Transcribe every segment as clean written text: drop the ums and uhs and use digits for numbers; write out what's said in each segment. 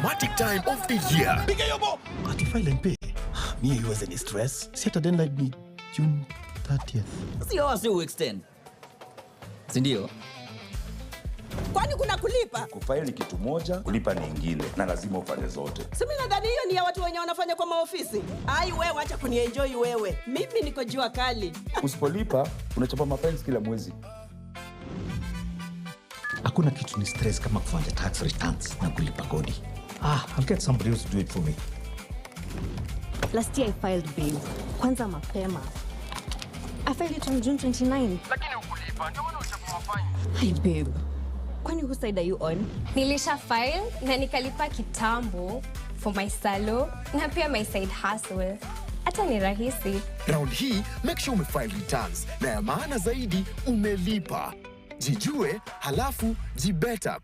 dramatic time of the year. Ati file and pay. Mi haiwezi ni stress. Si hata deadline ni June 30th. Sio wasi uextend, sindio? Kwani kuna kulipa? Kufaili ni kitu moja, kulipa ni ingine, na lazima ufanye zote. Si mimi nadhani hiyo ni ya watu wenye wanafanya kwa maofisi. Ai wewe, acha kunienjoy wewe. Mimi niko jua kali. Usipolipa unachapa mapenzi kila mwezi. Hakuna kitu ni stress kama kufanya tax returns na kulipa kodi. Ah, I'll get somebody else to do it for me. Last year I filed babe. Kwanza mapema. I filed it on June 29. Lakini ukulipa ndio maana uchapa mafaini. Hi babe. Kwani whose side are you on? Nilisha file na nikalipa kitambo for my salo na pia my side hustle. Hata ni rahisi. Round hii make sure umefile returns na ya maana zaidi umelipa. Jijue halafu jibeta.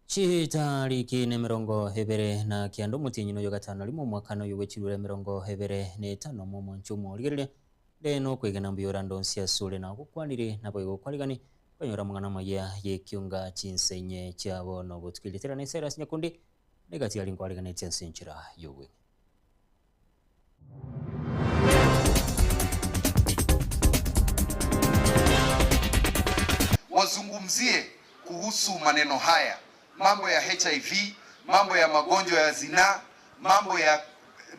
Chitariki nemerongo ebere na kianda omotienyi noyo gatano rimo omwaka noyo bwechirure emerongo ebere na etano omomonche omorigereria rero okwegena mbuya orande onsi asore na gokwanire nabo igo okwarigani okonyora amang'ana amaya ya ekiunga chinsenye chiabo na obotuki na Cyrus Nyakundi negati ari nkwariganetie ase enchera ya obweng'e. Wazungumzie kuhusu maneno haya, mambo ya HIV, mambo ya magonjwa ya zinaa, mambo ya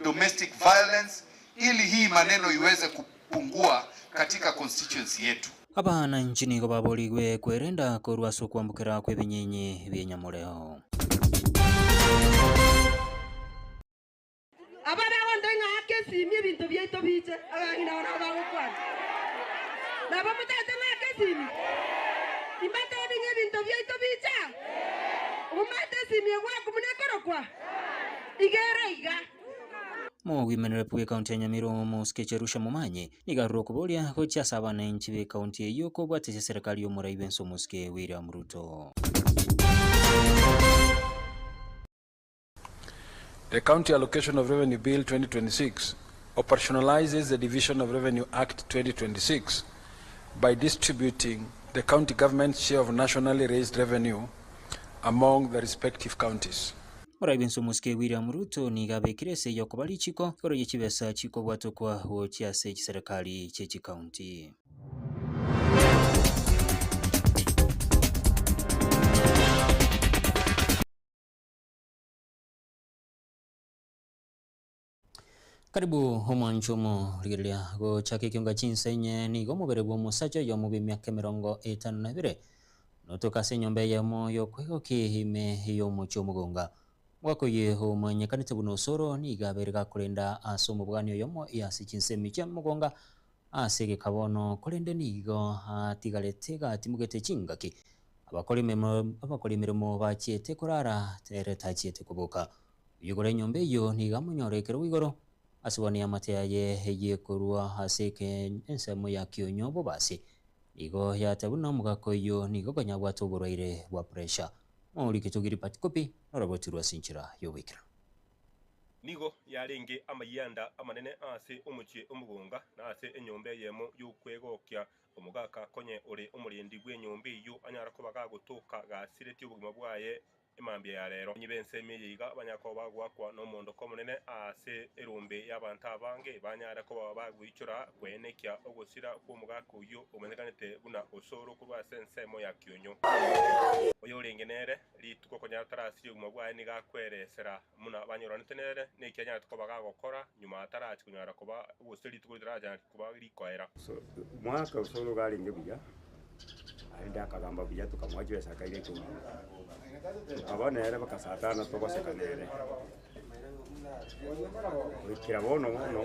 domestic violence, ili hii maneno iweze kupungua katika constituency yetu. Abana nchi nigo baborigwe kwerenda korwa ase okwambukera kwa ebinyenyi bia enyamoreo. Aba begonde ng'ake esimi ebinto biaito biche, abang'ina barabwo bagokwana. Nabo motagete ng'ake esimi? Imbatebi ng'a ebinto biaito bicha? Omomate esimi egwaku buna ekorokwa? Iga ere iga. Mogoimenera bwe county ya Nyamira omosike Jerusha Momanyi nigo arure okoboria gochia ase abananchi be county eyio kobwatesia serikali y'omorai bwense omosike William Ruto. The County Allocation of Revenue Bill 2026 operationalizes the Division of Revenue Act 2026 by distributing the county government's share of nationally raised revenue among the respective counties. Morai bwense omosike William Ruto nigo abekire ase eyokoba richiko igoro ye chibesa chikobwatokwa gochia ase chiserikali chie chikaunti. Karibu omwancho omorigereria gochaka ekionga chinsenye nigo omobere bwa omosacha oyomo bwa emiaka emerongo etano na ebere notoka ase enyomba eyemo yokwegokia ime y'omochie omogonga. Omogaka oye omanyekanete buna osoro nigo abere gakorenda ase omobwani oyomo ase chinsemi chia mogonga ase egekabono korende nigo atigarete gatimogete chingaki abakora emirimo abakora emirimo bachiete korara ere tachiete koboka. Oyogora enyomba eyio nigo amonyora ekero igoro ase bono eamate yaye eyekorwa ase eke ensemo ya kionyo bobasi. Nigo yatebwa buna omogaka oyio nigo konya abwate oborwaire bwa pressure. Mauri Gitugi Ripoti Kopi norobotirwe ase enchera ya oboikeranu. Nigo yarenge amayianda amanene ase omochie omogonga na ase enyomba eyemo y'okwegokia. Omogaka konye ore omorendi bw'enyomba eyio anyara koba gagotoka gasiretie obogima bwaye emambia ya rero. Abamenyi b'ensemo eye iga banyara koba bagoakwa nomondoko omonene ase erombe y'abanto abange banyare koba bagoichora kwenekia ogosira kw'omogaka oyio omanyekanete buna Osoro korwa ase ensemo ya Kionyo. Oyorenge nere, rituko konyara tarasirie obogima bwaye nigo akweresera buna banyoranete nere, neki anyarete koba gagokora nyuma atarachi konyara koba gose rituko ritarachara koba rikoera. Omwaka Osoro iga arenge buya, naende akagamba buya tokamoa chibesa akaira ekenyoro. Tokaba nere mpaka saa tano togoseka nere. Goikera bono bono,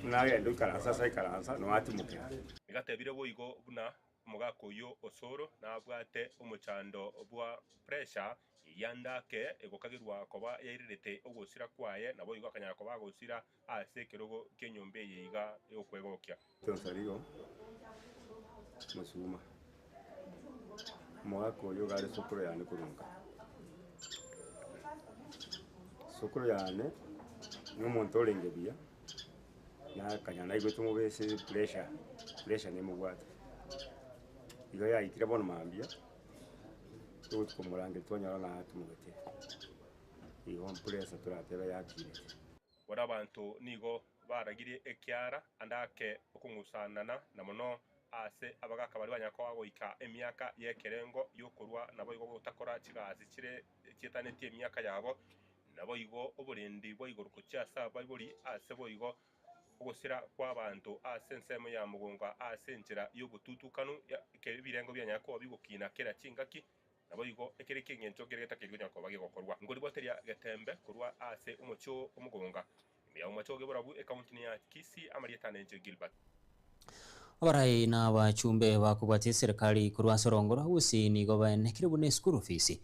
buna agenda oikaransa ase aikaransa, noo atimokera. Nigatebire boigo buna omogaka oyio Osoro nabwate omochando bwa pressure. Eyio ande ake egokagerwa koba yairerete ogosira kwaye, naboigo akanyara koba agosira ase ekerogo ki'enyomba eye iga y'okwegokia. Tonsarigo, Mosuma, omogaka oyo iga are sokoro yane korwa nka. Sokoro yane, na omonto orenge buya, nakanya naigwete omobe ase pressure, pressure nemobwate. Igo yaikire bono mambia, togochi komorangeria twanyora ng'a atumogete, igo pressure toratebe yakinete. Bono abanto nigo baragirie ekiara ande ake okong'usanana, na mono aase abagaaka baria banyare koba goika emiaka y'ekerengo y'okorua, naboigo gotakora chigasi chire chietanetie emiaka yabo, naboigo oborendi bwa igoro gochia ase abaibori, ase boigo ogosira kw'abanto ase ensemo ya mogongo ase enchera y'obotutukanu, ebirengo bianyare koba bigokina kera chingaki, Naboigo ekere eki'engencho kere getakeire konya koba gegokorwa. Nkoriboteria getembe korwa ase omochie omogonga, ime ya omochie o Geborabu, ekaunti ya Kisii, amarieta nenche Gilbert. Abarai na abachumbe bakobwatia eserekari korwa ase orongo rwa Gusii nigo baenekire buna eschool fees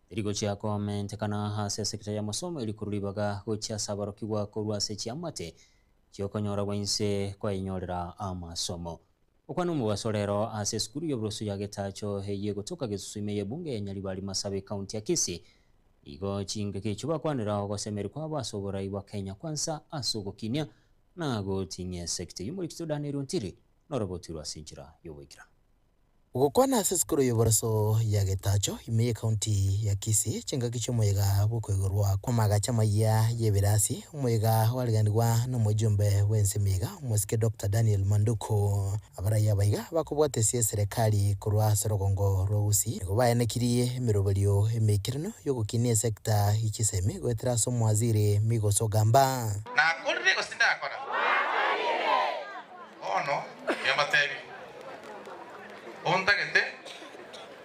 teri gochia komentekana ase esekta y'amasomo eri korwa ribaga gochia ase abarokigwa korwa ase chiamate chiokonyora gwa inse koenyorera amasomo. Okwana omobaso rero ase esukuru y'oboroso ya Getacho eyio egotoka gesusu ime y'ebunge ya Nyaribari Masabe ekaunti ya Kisii. Igo chingaki echio bakwanera ogosemeria kwabo ase oborai bwa Kenya Kwanza ase ogokinia na goting'ia esekta y'omorikito Daniel Ontiri norobotirwe ase enchera y'oboikeranu. Gokwana ase esukuru y'oboroso ya Getacho ime y'ekaunti ya Kisii chingaki chi'omoyega bw'okoigorwa kw'amagacho amayia y'ebirasi, omoyega oareganigwa nomojumbe bw'ense emiga omosike Doctor Daniel Manduku. Abarai aba iga bakobwatesia eserekari korwa ase orogongo rwa Gusii nigo baenekirie emeroberio emeikeranu y'ogokinia esecta ye chisemi goetera ase omowaziri Migos Ogamba. Nakorire gose tindakora? Bono nimbateebie, ontagete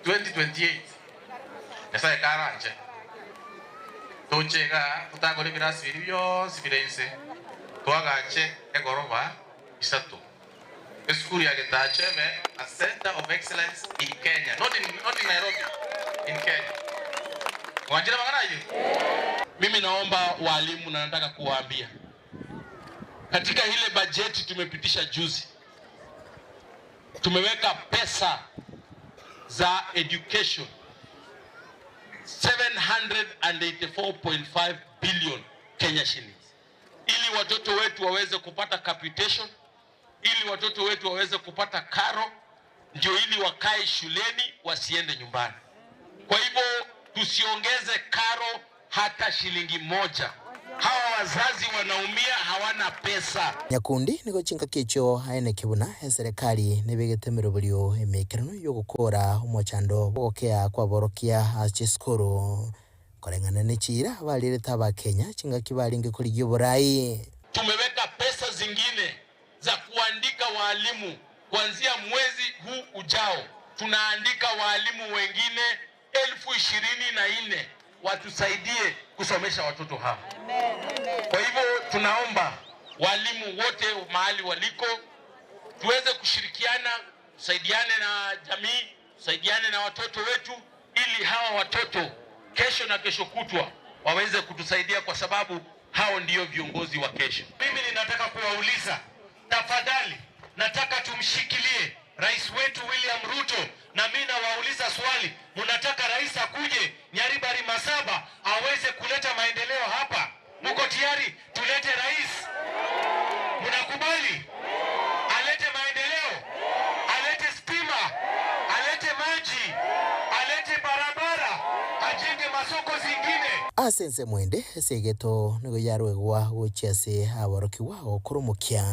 2028 Nyasae karanche, toche igaa totagore ebirasi biria bionsi bire inse, toagache egoroba isato. Esukuru ya Getacho ebe a center of excellence in Kenya, not in, not in Nairobi, in Kenya. Mwanchire amang'ana ayio? Mimi naomba walimu na nataka kuwaambia Katika ile bajeti tumepitisha juzi, tumeweka pesa za education 784.5 billion Kenya shillings ili watoto wetu waweze kupata capitation, ili watoto wetu waweze kupata karo, ndio ili wakae shuleni wasiende nyumbani. Kwa hivyo tusiongeze karo hata shilingi moja. Hawa wazazi wanaumia, hawana pesa. Nyakundi nigo chingaki echio aeneke buna eserekari nebegete emeroberio emeikeranu y'ogokora omochando bw'ogokea kw'aborokia ase chisukuru koreng'ana ne chiira barierete Abakenya chingaki barenge korigia oborai. Tumeweka pesa zingine za kuandika waalimu kuanzia mwezi huu ujao, tunaandika waalimu wengine 24,000 watusaidie kusomesha watoto hawa. Kwa hivyo tunaomba walimu wote mahali waliko tuweze kushirikiana, tusaidiane na jamii, tusaidiane na watoto wetu, ili hawa watoto kesho na kesho kutwa waweze kutusaidia, kwa sababu hao ndio viongozi wa kesho. Mimi ninataka kuwauliza tafadhali, nataka tumshikilie rais wetu William Ruto, na mimi nawauliza swali, mnataka rais akuje Nyaribari Masaba aweze kuleta maendeleo hapa? Mko tayari tulete rais? Mnakubali alete maendeleo, alete stima, alete maji, alete barabara, ajenge masoko zingine? Ase ensemo ende, esegeto nigo yaruegwa gochia ase aborokigwa gokora omokia,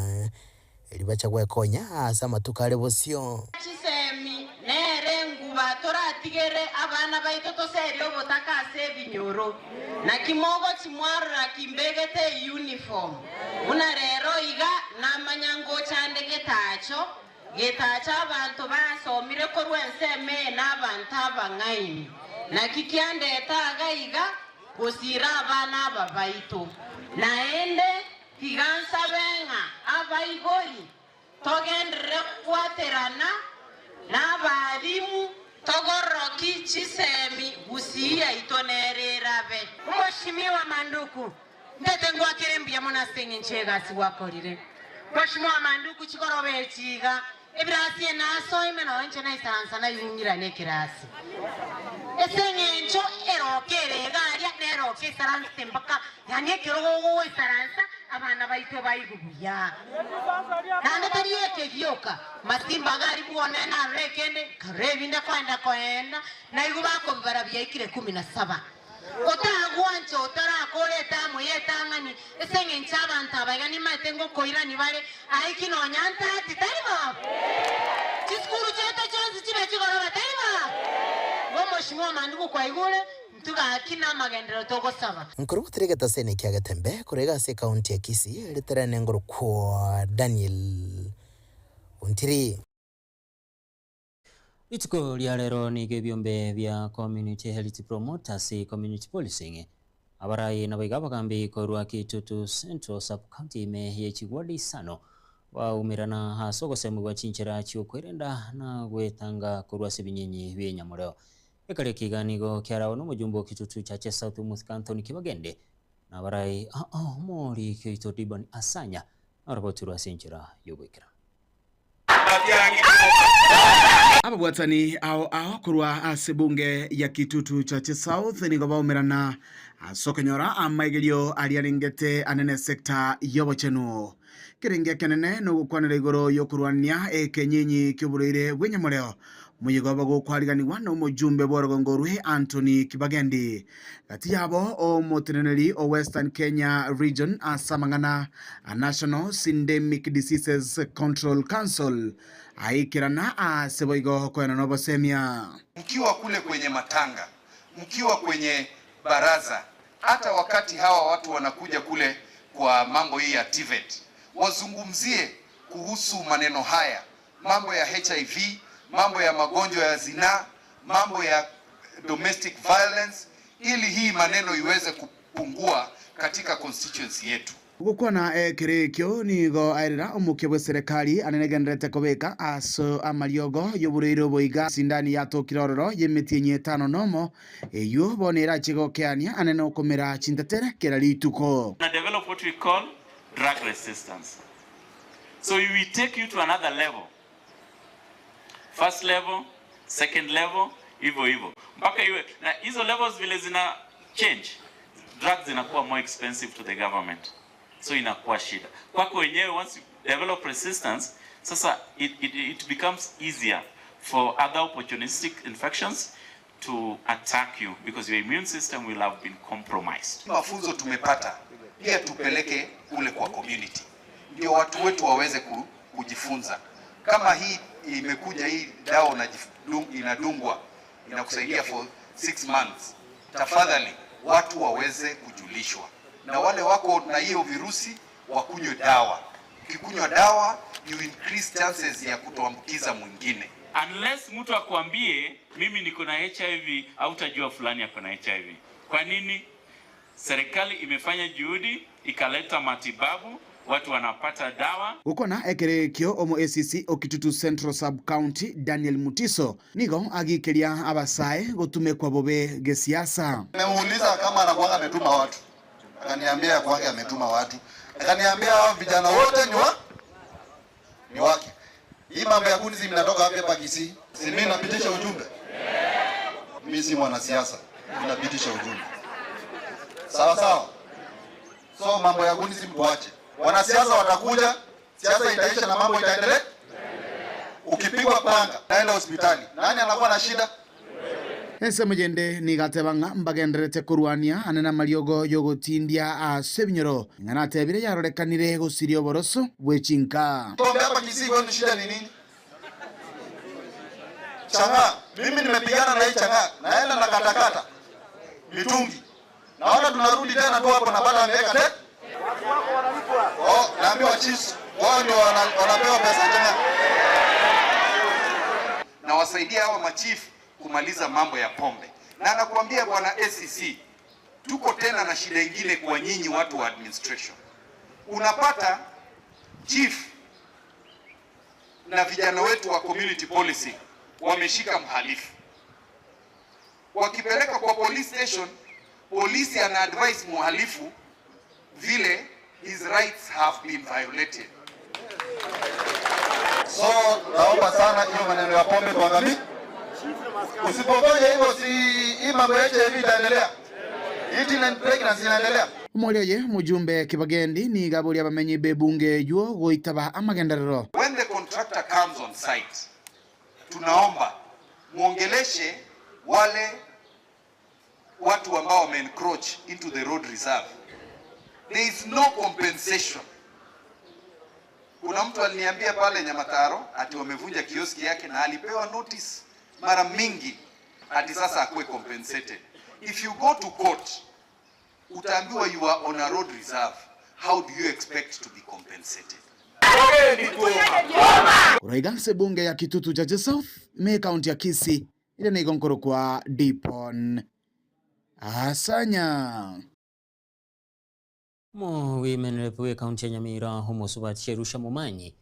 erio bacha gwekonya ase amatuko are bosio. Chisemi nere enguba toratigere abana baito toserie obotaka ase ebinyoro. Naki mogochi mwarora kimbegete euniform buna rero iga namanya ngocha nde getacho, getacho abanto basomire korwa ensemo eye na abanto abang'aini. Naki kiandete iga iga gosira abana aba baito. Naende tiga nsabe ng'a abaibori togenderere kobwaterana na abalimu. Togoroki chisemi gusii yaito nere erabe. Mheshimiwa Manduku, ntete ngwakere mbuya mono ase eng'encho y'egasi gwakorire. Mheshimiwa Manduku chikoroba echi iga, ebirasi enasoime nonya inche naisaransa naigung'irane ekerasi. Ase eng'encho eroka ere iga aria neroka esaransete mpaka yaani ekerogo ogoisaransa abana baito baigwe buya. Naende tari eke gioka, masimba iga aria bwone narora ekende, nkarora ebinde koenda koenda, naigwe bakobibara biaikire kumi na saba. Otagwancha otarakora etamu y'etang'ani, ase engencho abanto aba iga nimaete ngokoirania bare, aiki nonya ntati, tari bo? Chisukuru chiaito chionsi chibe chigoroba, tari bo? Igo omoshimiwa Mandugu kwaigure, intwe gaki namagenderero togosaba. Nkorobotire egetaseni kia Getembe korwa iga ase ekaunti ya Kisii riterane ngorokwa Daniel Ontiri. Rituko ria rero nigo ebiombe bia Community Health Promoters, Community Policing, abarai naboigo abagambi korwa Kitutu Central Sub-County ime ye chigwadi isano baumerana ase ogosemigwa chinchera chi'okwerenda na gwetanga korwa ase ebinyinyi bi'enyamoreo. Ekero eke iga nigo kiarawe nomojumbe o Kitutu Church South Omothika Anthony Kibagende na abarai aa omoriki oito Dibon Asanya norobotirwe ase enchera y'ogoikeranu. Ababwatani ao ao korwa ase bunge ya Kitutu Chache South nigo baumerana ase okonyora amaigerio aria arengete anene sector y'obochenu. Kerenge ekenene nogokwanera igoro y'okorwania ekenyinyi ki'oborwaire bw'enyamoreo. Omoyega obo gokwariganigwa nomojumbe bw'orogongo orwe Anthony Kibagendi. Gati yabo omoteneneri o Western Kenya Region ase amang'ana a National Syndemic Diseases Control Council aikerana ase boigo koenana obosemia. Mkiwa kule kwenye matanga, mkiwa kwenye baraza, hata wakati hawa watu wanakuja kule kwa mambo hii ya TVET, wazungumzie kuhusu maneno haya, mambo ya HIV, mambo ya magonjwa ya zinaa, mambo ya domestic violence, ili hii maneno iweze kupungua katika constituency yetu. Gokwana ekero ekio nigo aerera omokia bw'eserekari anenegendererete kobeka ase amariogo y'oborwaire obo iga sindani yatokire ororo y'emetienyi etano nomo, eyio bono erache gokeania anene okomera chintetere kera rituko. Una develop what we call drug resistance. So we take you to another level. First level, second level, hivyo hivyo mpaka iwe na hizo levels vile zina change, drugs zinakuwa more expensive to the government, so inakuwa shida kwako wenyewe. Once you develop resistance, sasa it becomes easier for other opportunistic infections to attack you because your immune system will have been compromised. Mafunzo tumepata pia tupeleke kule kwa community, ndio watu wetu waweze kujifunza. Kama hii imekuja hii dawa inadungwa inakusaidia for 6 months, tafadhali watu waweze kujulishwa, na wale wako na hiyo virusi wakunywe dawa. Ukikunywa dawa you increase chances ya kutoambukiza mwingine. Unless mtu akwambie mimi niko na HIV, hautajua fulani ako na HIV. Kwa nini? Serikali imefanya juhudi ikaleta matibabu, watu wanapata dawa. Gokwana ekero ekio omo ACC o Kitutu Central Sub County Daniel Mutiso nigo agikeria abasae gotumekwa bobe gesiasa. Nimemuuliza kama anakuanga ametuma watu, akaniambia akuanga ametuma watu, akaniambia hao vijana wote ni wake. Hii mambo ya kuni mnatoka wapi hapa Kisii? Si mimi napitisha ujumbe? Mimi si mwanasiasa, napitisha ujumbe. Sawa sawa. So mambo ya kuni si mtuache. Wanasiasa watakuja, siasa itaisha na mambo itaendelea. Ukipigwa panga, naenda hospitali. Nani anakuwa na shida? Ensemo yende nigateba ng'a mbagenderete korwania ane na mariogo yogotindia ase ebinyoro ng'a natebire yarorekanire gosiria oboroso bwe chinka. Pombe hapa Kisii kwenu shida ni nini? Chang'aa. Mimi nimepigana na hii chang'aa. Naenda na katakata mitungi. Naona tunarudi tena tu hapo napata ameweka te. Oh, naambiwa chiefs wao ndio wanapewa pesa chang'aa. Na wasaidia hawa machief kumaliza mambo ya pombe. Na nakuambia bwana ACC, tuko tena na shida ingine kwa nyinyi watu wa administration. Unapata chief na vijana wetu wa community policing wameshika mhalifu. Wakipeleka kwa police station, polisi ana advise muhalifu vile his rights have been violated. So naomba sana hiyo maneno ya pombe tuangalie. Usipofanya hivyo, si hii mambo ya HIV itaendelea, hii pregnancy inaendelea. Omorioye mujumbe Kibagendi niga boria abamenyi ba ebunge eywo goitaba amagenderero. When the contractor comes on site, tunaomba muongeleshe wale watu ambao wame encroach into the road reserve. There is no compensation. Kuna mtu aliniambia pale Nyamataro ati wamevunja kioski yake na alipewa notice mara mingi ati sasa akuwe compensated. If you go to court, utaambiwa you are on a road reserve. How do you expect to be compensated? Korwa ase ebunge ya Kitutu Chache South ime ekaunti ya Kisii ere nigo nkorokwa Dipon Asanya. Omowimenere bw'ekaunti ya Nyamira omosubati Jerusha Momanyi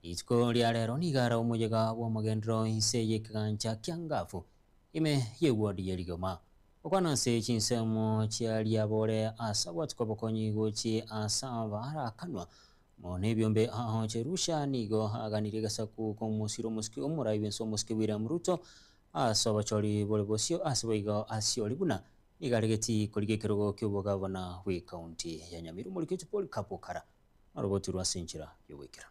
rituko ria rero nigo ara omoyega bw'omogendero inse y'ekegancha kia ngafu ime y'eward ya Rigoma. Okwana ase chinsemo chiaria bore ase abwatuka obokonyi gochi ase abarakanwa mono ebiombe ao Jerusha nigo aganirie egesaku komosira omosike omorai bwense omosike William Ruto ase obochori bore bosio ase boigo asiori buna nigo aregeti korigia ekerogo kia obogavana bwa ekaunti ya Nyamira omoriki ocho Polycarp Okara norogotirwe ase enchera y'ogoikera.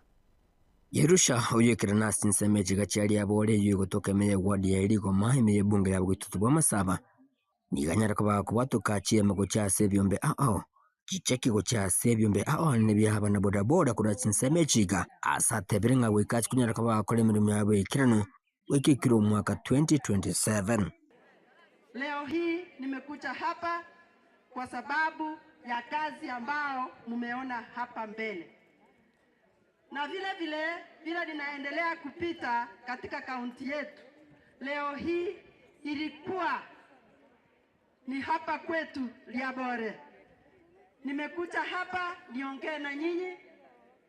Yerusha oyoekerana ase chinsemo echiga chiaria abore eyio egotoka ime y'eward ya Erigoma ime y'ebunge ya Bogetutu bw'Amasaba nigo anyare koba kobwatoka chiemo gochia ase ebiombe ao ao chicheki gochia ase ebiombe ao ao nebia abanabodaboda korwa chinsemo echiga ase atebire ng'a goika ase konyara koba bagokora emeremo yabo ekeranu goika ekero omwaka 2027. Leo hii nimekuja hapa kwa sababu ya kazi ambao mmeona hapa mbele, na vile vile vile ninaendelea kupita katika kaunti yetu. Leo hii ilikuwa ni hapa kwetu Liabore. Nimekuja hapa niongee na nyinyi,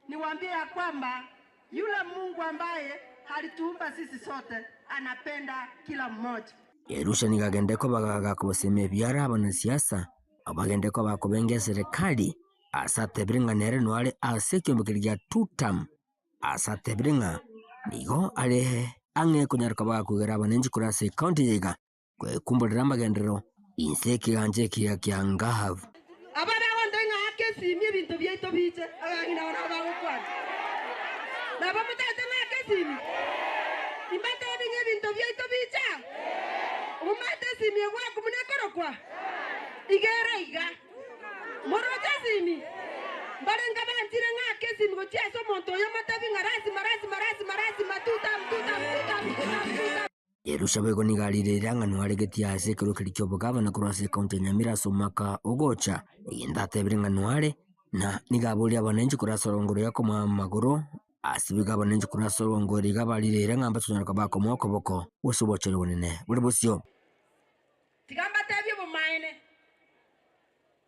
niwaambie ya kwamba yule Mungu ambaye alituumba sisi sote anapenda kila mmoja. Yerusha nigo agende koba gakobosemia ebiara abanasiasa abo bagende koba bakobenga eserekari ase atebire ng'a nere noare ase ekiombe keria gia two term ase atebire ng'a nigo are ang'e konyara koba gakoigera abananchi korwa ase ecounty eye iga kwekumborera amagenderero inse ekegancha ekiya kia Ngav. Aba bagontebia ng'a aka esimi ebinto biaito biche, abang'ina aba nabo bagokwana. Nabo motagete ng'a ake esimi? Imbatebi ng'a ebinto biaito biche? Omanyete esimi egwaku buna ekorokwa? Iga ere iga. Moroche esimi? Mbarenge banchire ng'a ake esimi gochia ase omonto oyo motebi ng'a lazima lazima lazima lazima tutam tutam tutam tutam tutam. Yerusha boigo nigo arireire ng'a noaregetie ase ekerua keria ki'obogavana korwa ase ekaunti ya Nyamira ase omwaka ogocha, egento atebire ng'a noare, na nigo aborie abananchi korwa ase orongoro ya komoa amagoro, ase boigo abananchi korwa ase orongoro iga barireire ng'a mbachonyora koba bakomoa okoboko gose obochori obonene bore bosio. Tiga mbatebie obomaene,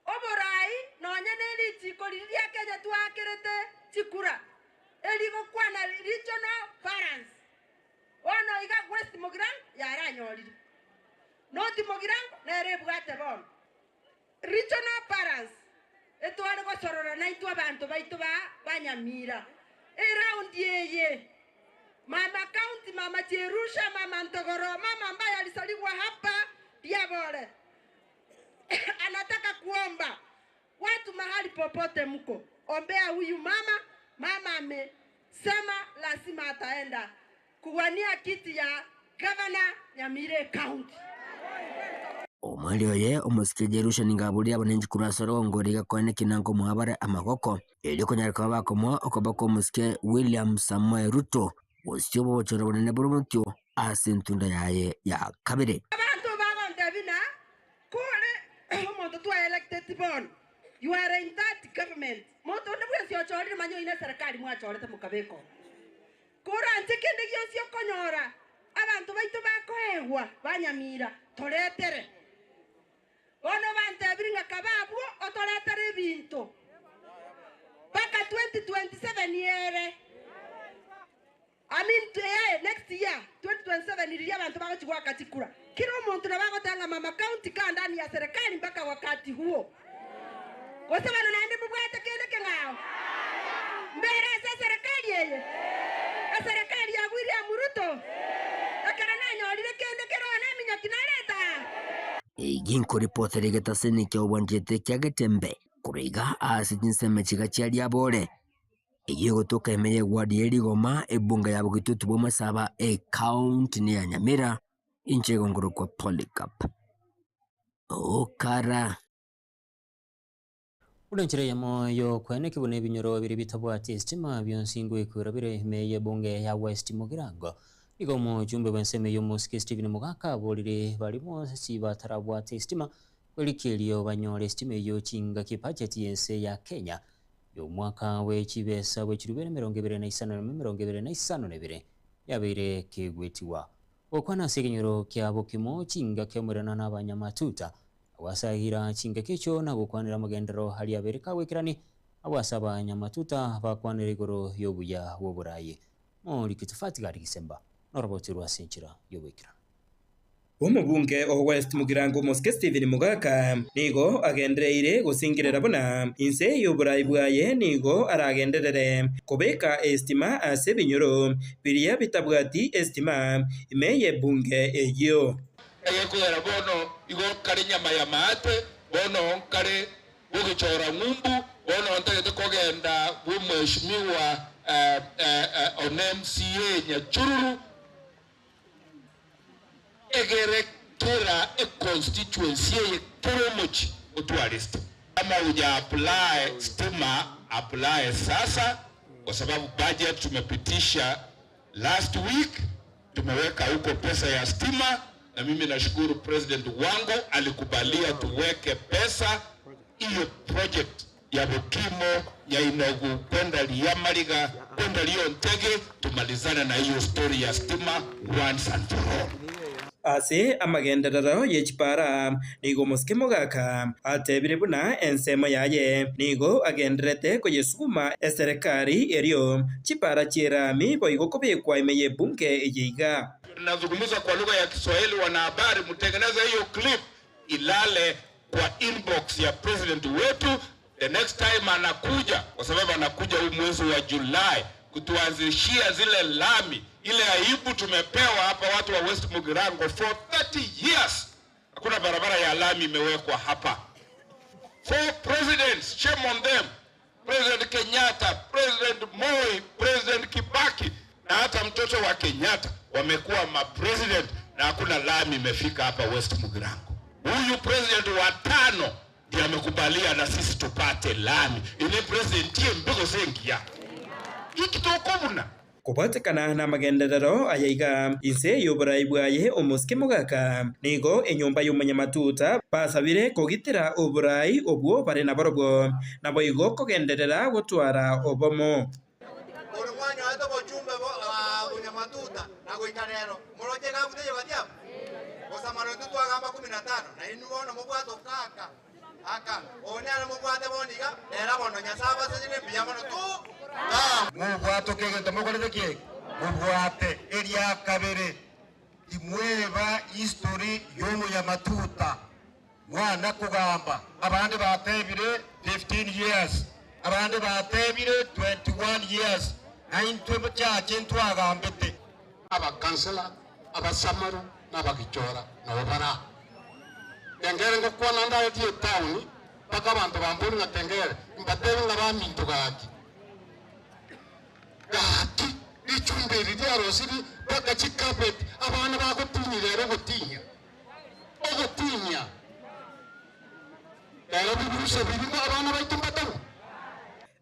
Oborai nonya ne richiko riria ria Kenya twaakerete chikura, erigokwana regional balance, bono iga West Mugirango yaranyorire, North Mugirango nere ebwate bono. Regional balance etware gosorora naintwe abanto baito ba ba Nyamira. Eround eye Mama County, Mama Jerusha, Mama Ntogoro, Mama ambaye alisaliwa hapa Riabore. Anataka kuomba watu mahali popote mko, ombea huyu mama. Mama amesema lazima ataenda kuwania kiti ya gavana Nyamira County. Omweri oye omosike Jerusha nigo aborie abananchi korwa ase orogongo riga koeneki na nkomoa bare amagoko, erio konyara koba bakomoa okoba kw'omosike William Samoei Ruto gose obochore bonene bore omotio ase entunda yaye ya kabere. Abanto bagontebia na kore omonto twa elected bono, you are in that government, monto onde bwensi ochorire manya oyio ne serikali mwachorete mokabeka oo. Koranche kende gionsi okonyora abanto baito bakoegwa ba Nyamira toretere. Bono bantebirie ng'a kabe abwo otoretere ebinto mpaka 2027 ere. I mean eh, next year 2027 riria abanto bagochia goaka chikura. Kila omonto nabo agoteba ng'a mama county kaa ndani ya serikali mpaka wakati huo. Gose bono naende mobwate kende keng'ao? Mbere ase eserekari eye, eserekari ya William Ruto, ekero nanyorire kende kere one eminyoki narete aa. Eyio nkoripotera egetaseni kia obwanchete kia Getembe korwa iga ase chinsemo chiga chia Riabore, eyio egotoka ime y'eward ye Rigoma, ebunge ya Bogitutu bw'Amasaba, ecounty ya Nyamira, inche igo nkorokwa Polycarp Okara. Buna enchera eyemo y'okweneki buna ebinyoro biria bitabwati esitima bionsi ngoikwera bire ime y'ebunge ya West Mugirango. Nigo omochumbe bw'ensemo eyio omosike Stephen Mogaka aborire baria bonsi batarabwate esitima kweriki erio banyore esitima eyio chingaki ebudget y'ense ya Kenya y'omwaka bwe chibesa bwe chirubere 25 na 2052 yabeire kegwetigwa. Gokwana ase ekenyoro kia Bokimo chingaki omoirana na abanyamatuta Agwo ase Ahira chingaki echio na gokwanera amagenderero aria abere kagwekerani, agwo ase abanyamatuta bakwanera igoro y'obuya bw'oboraai. Moriki tofati gari gisemba, noroboti rwa ase enchera y'oboikeranu. Omobunge o West Mugirango Omosike Stephen Mogaka nigo agendereire gosingerera buna inse y'oboraai bwaye nigo aragenderere kobeka esitima ase ebinyoro biria bitabwati esitima ime y'ebunge eyio. Egekogera bono igo nkare nyama y'amaate, bono nkare gogechora ng'umbu, bono ntagete kogenda bw'omweshimiwa one MCA Nyachururu, egere kera econstituency eye kera omochie otware estima. Kama huja apply stima apply sasa kwa sababu budget tumepitisha last week tumeweka huko pesa ya stima, na mimi nashukuru president wangu alikubalia tuweke pesa hiyo project ya Bokimo ya Inogu kwenda Liamariga kwenda Liontege, tumalizane na hiyo story ya stima once and for all. Ase amagenderero ye chipara, nigo omosike mogaka atebire buna ensemo yaye nigo agendererete koyesuguma eserekari erio chipara chi'erami boigo kobekwa ime y'ebunge eye iga. Nazungumza kwa lugha ya Kiswahili, wanahabari, mtengeneze hiyo clip ilale kwa inbox ya president wetu the next time anakuja, kwa sababu anakuja huu mwezi wa Julai kutuanzishia zile lami. Ile aibu tumepewa hapa watu wa West Mugirango for 30 years, hakuna barabara ya lami imewekwa hapa. Four presidents, shame on them. President Kenyatta, President Moi, President Kibaki na hata mtoto wa Kenyatta wamekuwa mapresident na hakuna lami imefika hapa West Mugirango. Huyu president wa tano ndiye amekubalia na sisi tupate lami. Ile president ye mbigo sengia ikitokobuna Kobwatekana namagenderero aya iga, inse y'oborai bwaye omosike mogaka, nigo enyomba y'omonyamatuta basabire kogitera oborai obwo bare nabarobwo, naboigo kogenderera gotwara obomo. Ore mwanyorete obochumbe bonyamatuta na goika rero, moroche egabuta eye gati amo? Gose amarwa intwe twagamba kumi na tano, na inwe bono mobwate okaka aka, oyo nere mobwate bono iga, rero bono Nyasae abasesenie mbuya mono tu. Mobwatoke egento mokorete ki eke? Mobwate eria kabere, timweba history y'omonyamatuta. Mwana kogamba, abande batebire 15 years, abande batebire 21 years, na intwe chache ntwagambete. Abakansela, abasamaro, na abagichora nabo bara. Tengere ngokwana ndaretie etaoni, mpaka abanto bambori ng'a tengere, mbatebe ng'a baminto gaki. Gaki, richumba eri riarosiri mpaka chicarpet, abana bagotinyia rero ogotinyia. Ogotinyia. Rero biburusa birimo abana baito mbatabu.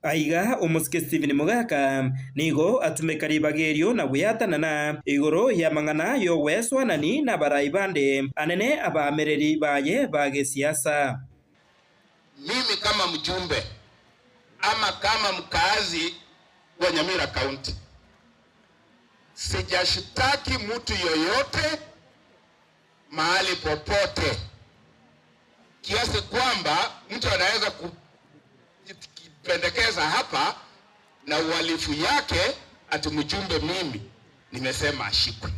Aiga omosike Stephen Mogaka nigo atumeka ribaga erio na gweatanana igoro y'amang'ana y'ogweswanani n'abarai bande anene abaamereri baye ba gesiasa. Mimi kama mjumbe ama kama mkaazi wa Nyamira County sijashitaki mtu yoyote mahali popote kiasi kwamba mtu anaweza kupendekeza hapa na uhalifu yake ati mjumbe mimi nimesema ashikwe.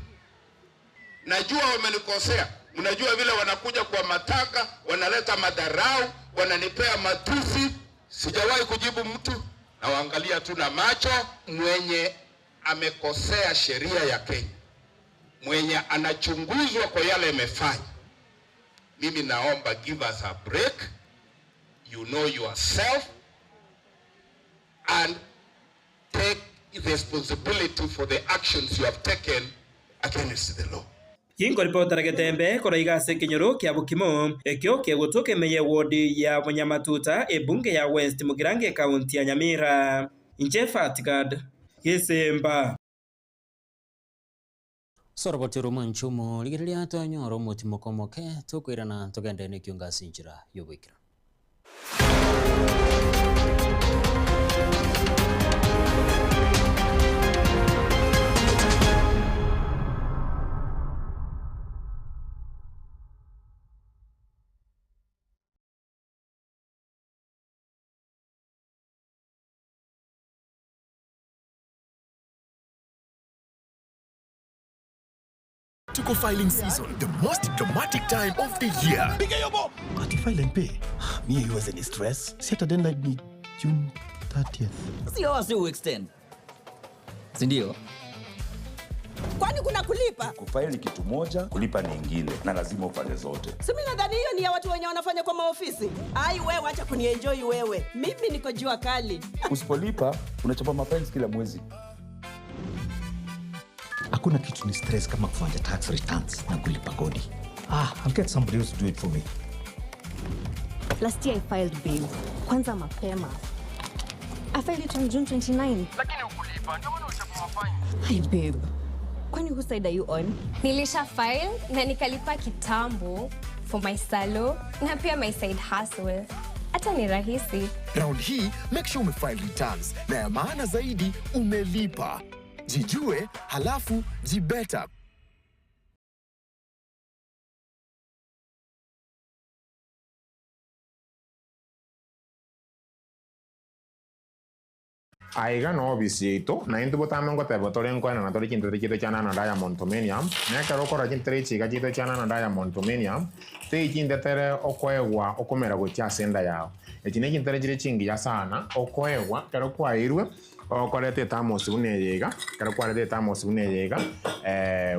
Najua wamenikosea, Mnajua vile wanakuja kwa matanga, wanaleta madharau, wananipea matusi. Sijawahi kujibu mtu, nawaangalia tu na macho. Mwenye amekosea sheria ya Kenya, mwenye anachunguzwa kwa yale amefanya, mimi naomba give us a break. You know yourself and take responsibility for the actions you have taken against the law. Ginkoripotera Getembe koraiga ase ekenyoro kia Bokimo, ekio kegotoka ime y'ewodi ya Bonyamatuta, ebunge ya West Mugirango ekaunti ya Nyamira. Inche Fatgad Gesemba. Soroboti romwanche omorigereria twanyora omotimoko omoke tokoirana togende nekiongo ase enchera y'oboikeranu. Tuko filing season, the most dramatic time of the year. Piga hiyo bo. Ati file and pay. Mi haiwezi ni stress. Si hata deadline ni June 30th. Sio wasi uextend. Si ndio? Kwani kuna kulipa? Kufaili ni kitu moja, kulipa ni ingine, na lazima ufanye zote. Si mimi nadhani hiyo ni ya watu wenye wanafanya kwa maofisi. Ai wewe, acha kunienjoy wewe. Mimi niko jua kali. Usipolipa unachapa mafaili kila mwezi. Hakuna kitu ni stress kama kufanya tax returns na kulipa kodi. Ah, I'll get somebody else to do it for me. Last year I filed babe. Kwanza mapema. I filed it on June 29. Lakini ukulipa, ndio maana uchapa mafaini. Hi babe. Kwani whose side are you on? Nilisha file na nikalipa kitambo for my salo na pia my side hustle. Hata ni rahisi. Round hii make sure umefile returns na ya maana zaidi umelipa. Jijue halafu jibeta. Aiga no obisi yaito naintwe botambe ngoteba tore nkoenana tore chintere chiaito chia Nano Diamond Tomenium, na ekero okora chintere echi iga chiaito chia Nano Diamond Tomenium, tei chintetere okoegwa okomera gochia ase enda yao. Echi ne chintere chire chingiya sana, okoegwa ekero kwaeirwe, okoreta ethermos buna eye iga, ekero kwareta ethermos buna eye iga,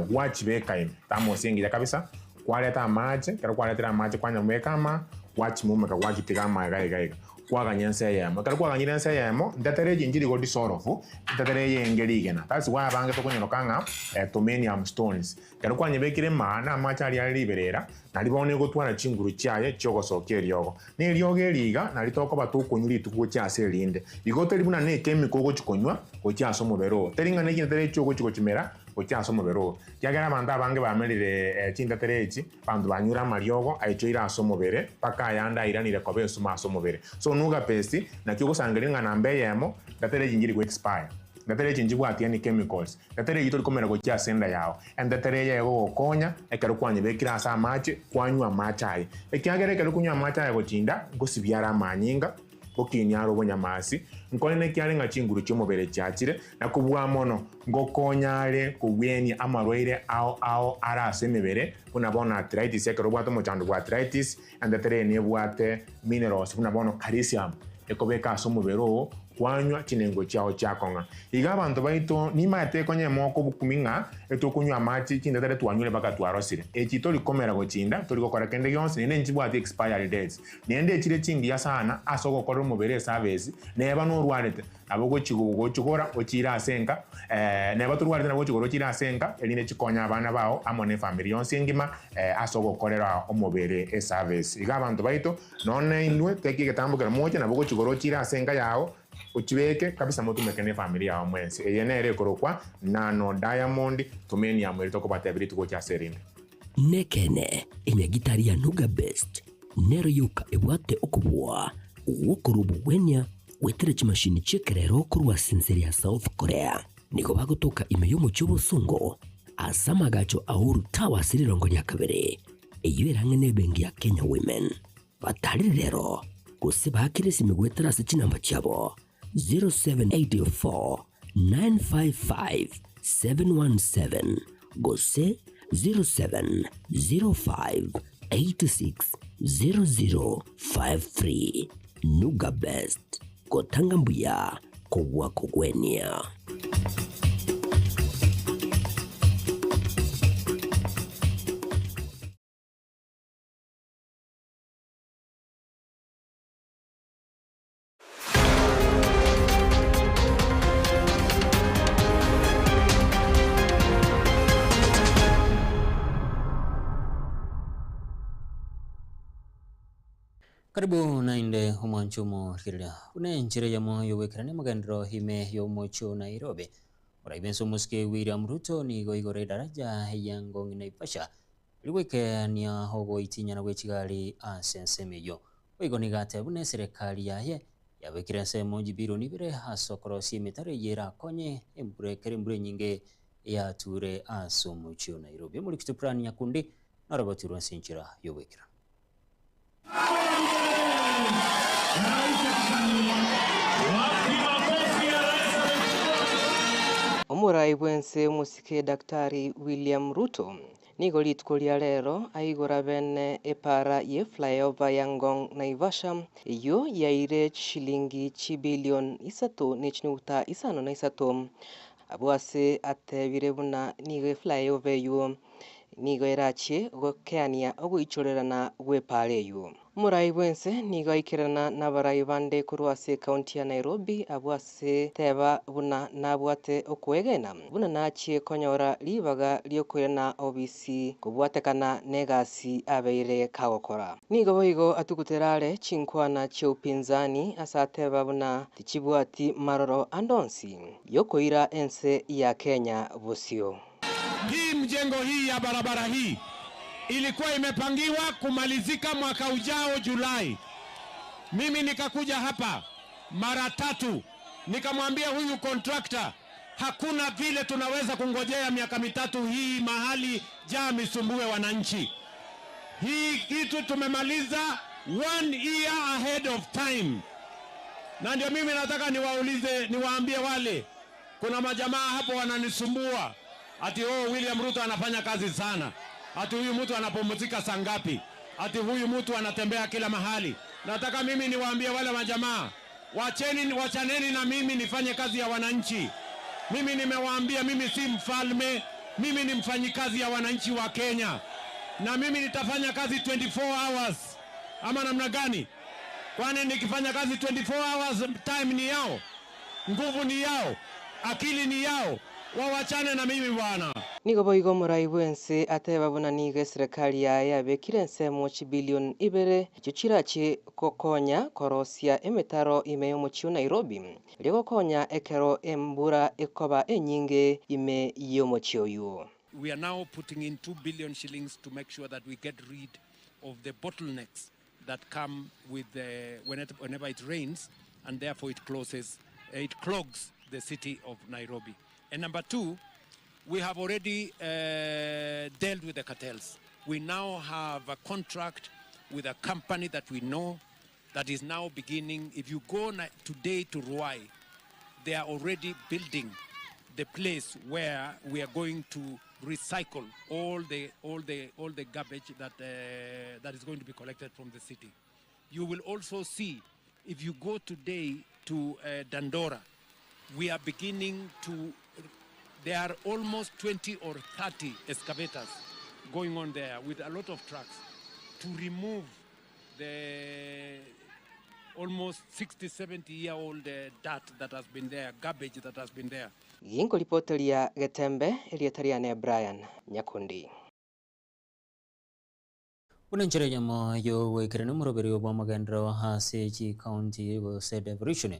gwachibeka ime, thermos engiya kabisa, kwareta amache, ekero kwaretire amache kwanyabeka ama, gwachimumeka gwachitiga ama iga iga iga. Kwaganya ense eyemo. Ekero kwaganyire ense eyemo, ntetere echi nchiri go dissolve, ntetere eyenge rigena. That's why abange tokonyeroka ng'a Tomenium stones. Ekero kwanyebekire maa na amache aria are riberera, nari bono egotwara chinguru chiaye chiogosokia eriogo. Na eriogo eri iga nari tokoba tokonywa rituko gochia ase erinde. Igo teri buna ne echemical ogochi konywa gochia ase omobere oo. Teri ng'a ne chintetere echi ogochi gochimera gochia ase omobere oo. Ekiagera abanto abange bamerire chintetere echi, abanto banyure amariogo aichoire ase omobere, mpaka ayande airanire koba esumo ase omobere. So nuga paste, naki ogosangereria ng'a namba eyemo, ntetere echi nchiri go expire, ntetere echi nchibwati any chemicals, ntetere eyio tori komera gochia ase enda yao. Entetere eye egogokonya ekero kwanyebekire ase amache, kwanywa amache aye. Ekiagera ekero okonywa amache aya gochinda, ngosibia are amanyinga, Gokinia are obonyamasi, nkore nekiare ng'a chinguru chi'omobere chiachire, na kobua mono, ngokonya are kogwenia amarwaire ao ao are ase emebere, buna bono arthritis, ekero obwate omochando bwa arthritis, entetere eye nebwate minerals buna bono calcium, ekobeka ase omobere oo, kwanywa chinengo chiao chiakong'a. Iga abanto baito nimaete konya emoko obokumi ng'a etokonywa amache chintetere twanywire mpaka twarosire. Echi tori komera gochinda, tori gokora kende gionsi, naende nchibwati expiry dates. Naende echire chingiya sana ase ogokorera omobere esavesi, neba norwarete, nabo ogochigora ochiire ase enka, neba torwarete nabo ogochigora ochiire ase enka, erinde chikonye abana bao amo na efamiri yonsi engima ase ogokorera omobere esavesi. Iga abanto baito, nonya inwe teki egetambo kero moche, nabo ogochigora ochiire ase enka yao, ochibeke kabisa motumeke na efamiri yao mwensi. Eye nere ekorokwa Nano Diamond Tumenium eri tokobatebia rituko gochia ase erinde. Nekeene, enyagitari ya Nuga Best nero yoka ebwate okobua gw'okorua obogwenia goetera chimashini chi'ekerero korwa ase ense ya South Korea. Nigo bagotoka ime y'omochie obosongo ase amagacho a Uhuru Tower ase rirongo ria kabere, eyio ere ang'e n'ebenki ya Kenya Women. Batarire rero gose baakire esimi goetera ase chinamba chiabo 0784 955 717 gose. 0705 860053 Nuga Best, gotanga mbuya kobua kogwenia. Karibu naende omwancho omorigereria buna enchera eyemo y'ogoikerania amagenderero ime y'omochie o Nairobi. Oraibe ense omosike William Ruto nigo igoro edaraja ya Ngong' Naivasha rigoikeania ogoitinyana gwe chigari ase ensemo eyio. Boigo nigo ateba buna eserekari yaye yabekire ensemo chibilioni ibere ase okorosia emetaro eyio erakonye embura ekero embura enyinge yature ase omochie o Nairobi. Omorikito Brian Nyakundi noro baturwe ase enchera y'ogoikeranu. Omorai bw'ense omosike Daktari William Ruto Nigo rituko ria rero aigora bene epaara ye flyover ya Ngong Naivasha, eyio yaire chishilingi chibilion isato ne chinuguta isano na isato. Abwo ase atebire buna nigo eflyover eyio nigo erachie gokeania ogoichorerana gw'epaara eyio. Omorai bw'ense nigo aikerana nabarai bande korwa ase ekaunti ya Nairobi abwo ase teba buna nabwate okwegena buna nachie konyora ribaga riokoirana obisi kobwatekana negasi abeire kagokora. Nigo boigo atugutera are chinkwana chia upinzani ase ateba buna tichibwati maroro ande onsi yokoira ense ya Kenya bosio. Hii mjengo hii ya barabara hii ilikuwa imepangiwa kumalizika mwaka ujao Julai. Mimi nikakuja hapa mara tatu nikamwambia huyu contractor, hakuna vile tunaweza kungojea miaka mitatu hii mahali jam isumbue wananchi. Hii kitu tumemaliza one year ahead of time, na ndio mimi nataka niwaulize, niwaambie wale, kuna majamaa hapo wananisumbua ati oh, William Ruto anafanya kazi sana, ati huyu mtu anapumzika saa ngapi, ati huyu mtu anatembea kila mahali. Nataka mimi niwaambie wale majamaa, wacheni, wachaneni na mimi nifanye kazi ya wananchi. Mimi nimewaambia, mimi si mfalme, mimi ni mfanyikazi ya wananchi wa Kenya, na mimi nitafanya kazi 24 hours ama namna gani? Kwani nikifanya kazi 24 hours, time ni yao, nguvu ni yao, akili ni yao. Wawachane na mimi bwana. Nigo boigo omorai bw'ense ateba buna nigo eserekari yaye yabekire ensemo chibilion ibere echio chirachie gokonya korosia emetaro ime y'omochie o Nairobi erio gokonya ekero embura ekoba enyinge ime y'omochie oywo. We are now putting in 2 billion shillings to make sure that we get rid of the bottlenecks that come with the, whenever it rains, and therefore it closes, it clogs the city of Nairobi. And number two, we have already dealt with the cartels. We now have a contract with a company that we know that is now beginning. If you go today to Ruai, they are already building the place where we are going to recycle all the garbage that is going to be collected from the city. You will also see, if you go today to Dandora, we are beginning to, there are almost 20 or 30 excavators going on there with a lot of trucks to remove the almost 60, 70 year old dirt that has been there, garbage that has been there. Ginkoripoteria Getembe, erieta riane Brian Nyakundi. Buna enchera eyemo yogoikerania omoroberio bwa amagenderero ase chikaunti gose devolution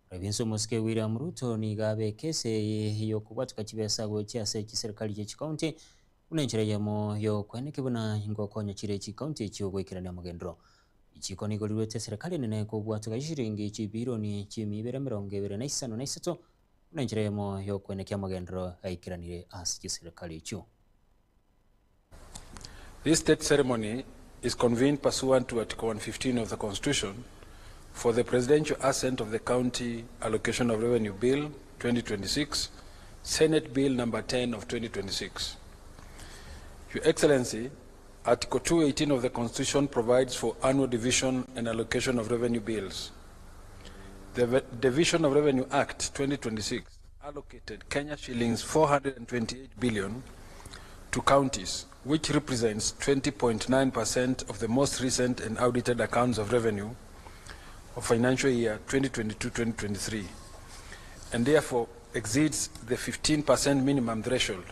Province omosike William Ruto nigo abeke ase yokobwatuka chibesa gochia ase chiserikali chia chikaunti buna enchera eyemo yokweneki buna ngokonya chire chikaunti echio goikerania amagenderero. Ichiko nigo riruete eserikali enene kobwatuka chishiringi chibilioni chimia mirongo ibere na isano na isato buna enchera eyemo yokwenekia amagenderero aikeranire ase chiserikali echio. This state ceremony is convened pursuant to Article 115 of the Constitution for the presidential assent of the County Allocation of Revenue Bill 2026, Senate Bill number 10 of 2026. Your Excellency, Article 218 of the Constitution provides for annual division and allocation of revenue bills. The Division of Revenue Act 2026 allocated Kenya shillings 428 billion to counties, which represents 20.9% of the most recent and audited accounts of revenue of financial year 2022-2023, and therefore exceeds the 15% minimum threshold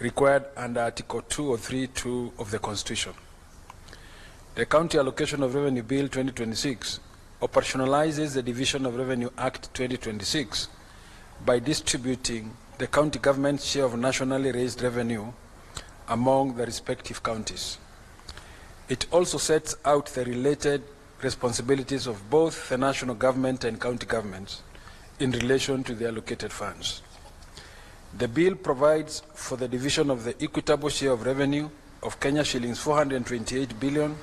required under Article 203(2) of the Constitution. The County Allocation of Revenue Bill 2026 operationalizes the Division of Revenue Act 2026 by distributing the county government's share of nationally raised revenue among the respective counties. It also sets out the related responsibilities of both the national government and county governments in relation to the allocated funds. The bill provides for the division of the equitable share of revenue of Kenya shillings 428 billion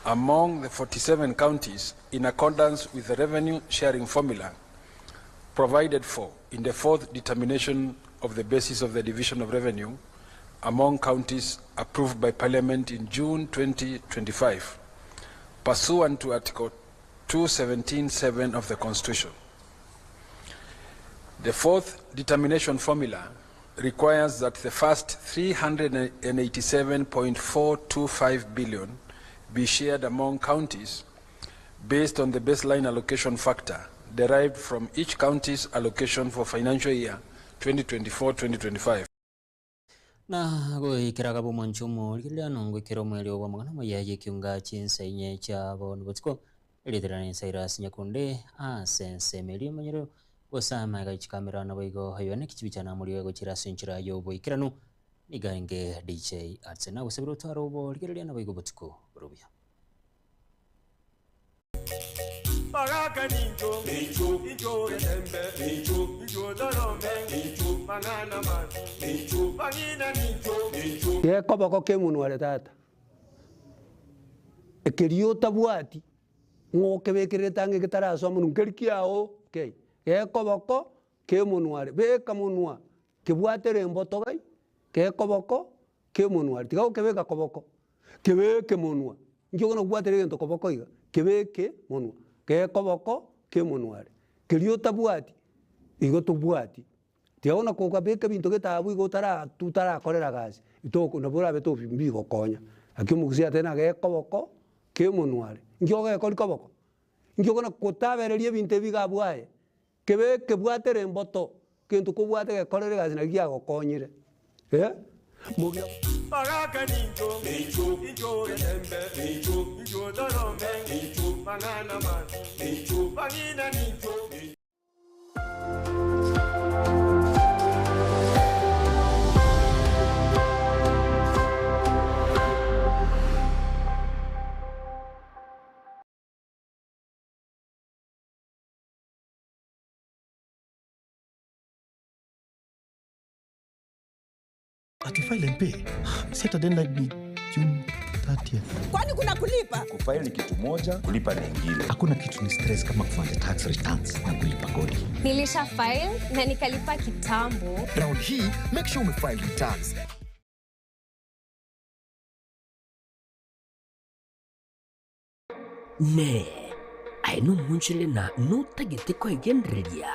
among the 47 counties in accordance with the revenue sharing formula provided for in the fourth determination of the basis of the division of revenue among counties approved by Parliament in June 2025, pursuant to Article 217.7 of the Constitution. The fourth determination formula requires that the first 387.425 billion be shared among counties based on the baseline allocation factor derived from each county's allocation for financial year 2024-2025. Na goikera gabo omwancho omorigereria nongoikera omoerio bw'amang'ana amaya y'ekiunga chinsa inye chia bono botuko erietera na Cyrus Nyakunde ase ensemo eria emanyero gose amaega chikamera naboigo ayone kichibicha namorio gochira ase enchera ya oboikeranu niga enge DJ Arts nagosabire otware oborigereria naboigo botuko bore obuya. Bagaka nincho, nincho, nincho getembe, nincho, nincho torombe, nincho, mang'ana mabi, nincho, bang'ina nincho, nincho. Gekoboko kemonwa are tata, ekeria otabwati, ng'o okebekererete ang'e getarasoa monwe nkeri kiago kei, gekoboko kemonwa are, beka monwa, kebwatere emboto gai, gekoboko kemonwa are, tiga gokebeka koboko, kebeke monwa, inki okona kobwatera egento koboko iga, kebeke monwa, gekoboko kemonwa are. Keria otabwati, igo tobwati, tiga bono kogabeka ebinto gete abwo igo otara otarakorera gasi, toko nabo orabe tobi mbigokonya. Lakini omogusii atebire ng'a gekoboko kemonwa are, inki ogekori koboko? Inki okona kotabereria ebinto ebi iga abwo aye, kebe kebwatere emboto, gento kobwate gekorere egasi naki giagokonyire eh, mogira. Bagaka nincho, nincho, nincho getembe, nincho, nincho torombe, nincho, mang'ana mabi, nincho, bang'ina nincho. Ati file and pay. Set a deadline ni June 30th. Kwani kuna kulipa? Kufile ni kitu moja, kulipa ni ingine. Hakuna kitu ni stress kama kufanya tax returns na kulipa kodi. Nilisha file na nikalipa kitambo. Round hii make sure umefile returns. Ne aye nomonchore na notagete koegendereria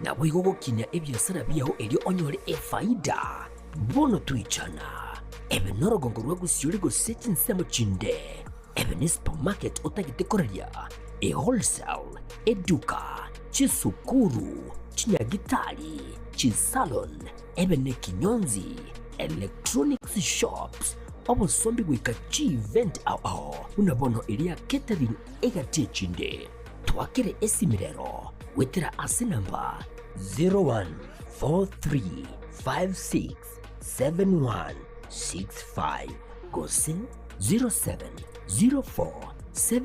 naboigo gokinia ebiasara biao erio onyore efaida. Bono toichana, ebe norogongo rwa gosiori gose chinsemo chinde, ebe ne supermarket otagete koraria, e wholesale, eduka, chisukuru, chinyagitari, chisalon, ebe nekinyonzi, electronics shops, obosombi goika chi-event ao ao buna bono eria catering egati echinde. Twakere esimi rero goetera ase namba 0143567165 gose 0704.